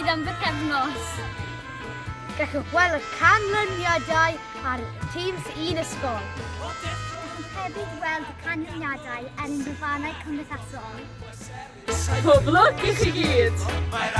gyd am bythefnos. Gallwch weld y canlyniadau ar Teams un ysgol. Gallwch hefyd weld y canlyniadau ar ein gwefannau cymdeithasol. Pob lwc i chi gyd! Mae'r